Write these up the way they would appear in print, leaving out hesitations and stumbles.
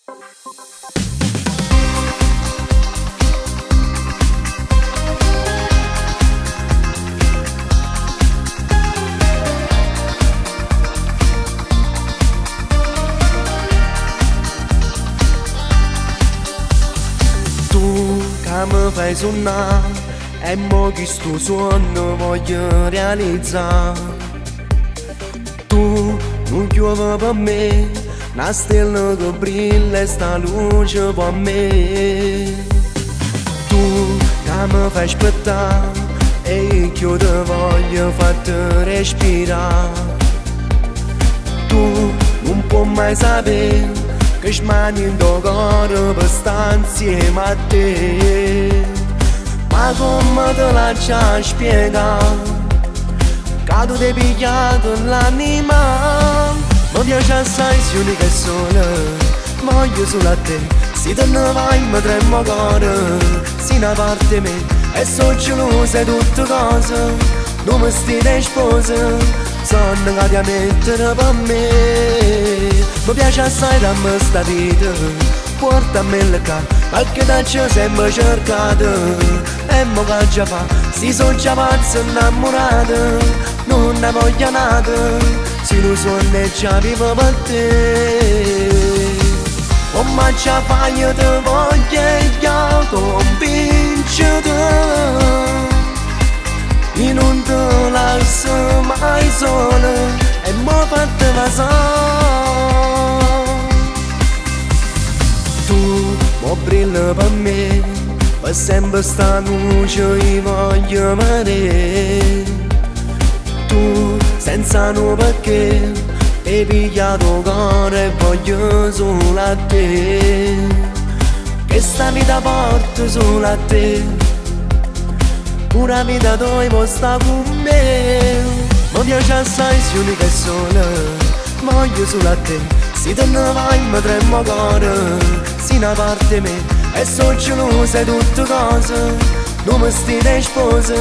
Tu ca me fai sunnà e mo chisto suonno voglio realizzà. Tu nun chiuove per me, na stella che brilla e sta luce per me. Tu ca me fai aspettà e io te voglio farti respirà. Tu non puoi mai sapere che smani in tuo cuore per stare insieme a te. Ma come te la già spiegare? Che tu ti hai pigliato l'anima. Mi piace assai, sei unica e sola, voglio solo a te. Se te ne vai mi tremo cuore, sei una parte me e so gelosa di tutte cose. Non mi stai sposa, sono che ti mettere per me. Mi piace assai dammi sta vita, portamela qua, perché da ci sempre cercato. E mo che già fa, si sono già pazzo innamorato, non ne voglio nada, se lo suono è già vivo per te. Oh ma già fai, io te voglio io convincere, io non te lascio mai sola e mo fatti vasare. Tu mo brilla per me, per sempre sta luce io voglio vedere. Tu senza un perché hai pigliato cuore e voglio solo a te. Che sta vita porta solo a te, una vita dove può stare con me. Mi piace assai, sei unica e sola, voglio solo a te. Se te ne vai mi tremo cuore, sei una parte me e so gelosa di tutte cose. Non mi stai sposa,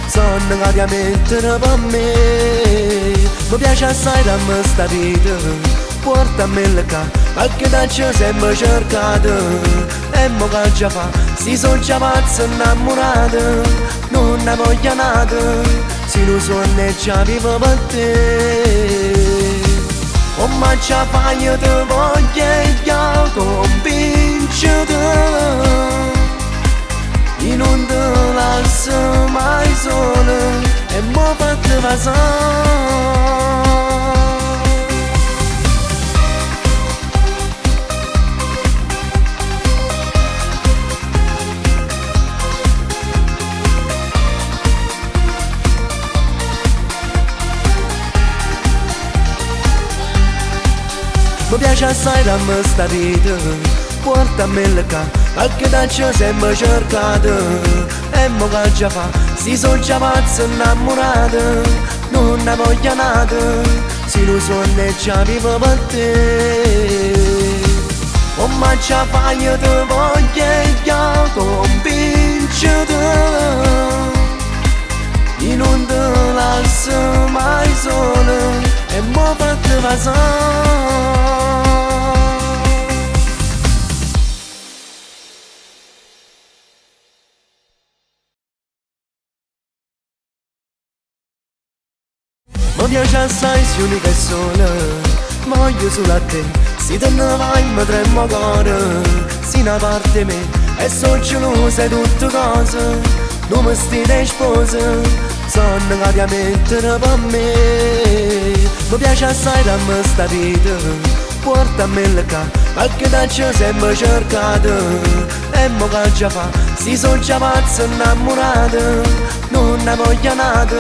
sono che ti mettere per me. Mi piace assai dammi sta vita, portamela qua, perché da ci sempre cercato. E mo che già fa, si sono già pazzo innamorato, non ne voglio nada, se lo suono è già vivo per te. Oh ma già fai, io te voglio io convincere, io non te lascio mai sola e mo fatti vasare. Mi piace assai dammi sta vita, portamela qua, perché da ci sempre cercato. E mo che già fa, si sono già pazzo innamorato, non ne voglio nada, se lo suono è già vivo per te. Oh ma già fai, io te voglio io convincere, io non te lascio mai sola e mo fatti vasare. Mi piace assai, sei unica e sola, voglio solo a te. Se te ne vai mi tremo cuore, sei una parte me e so gelosa di tutte cose. Non mi stai sposa, sono che ti mettere per me. Mi piace assai dammi sta vita, portamela qua, perché da ci sempre cercato. E mo che già fa, si sono già pazzo innamorato, non ne voglio nada,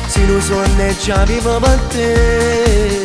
se lo suono è già vivo per te.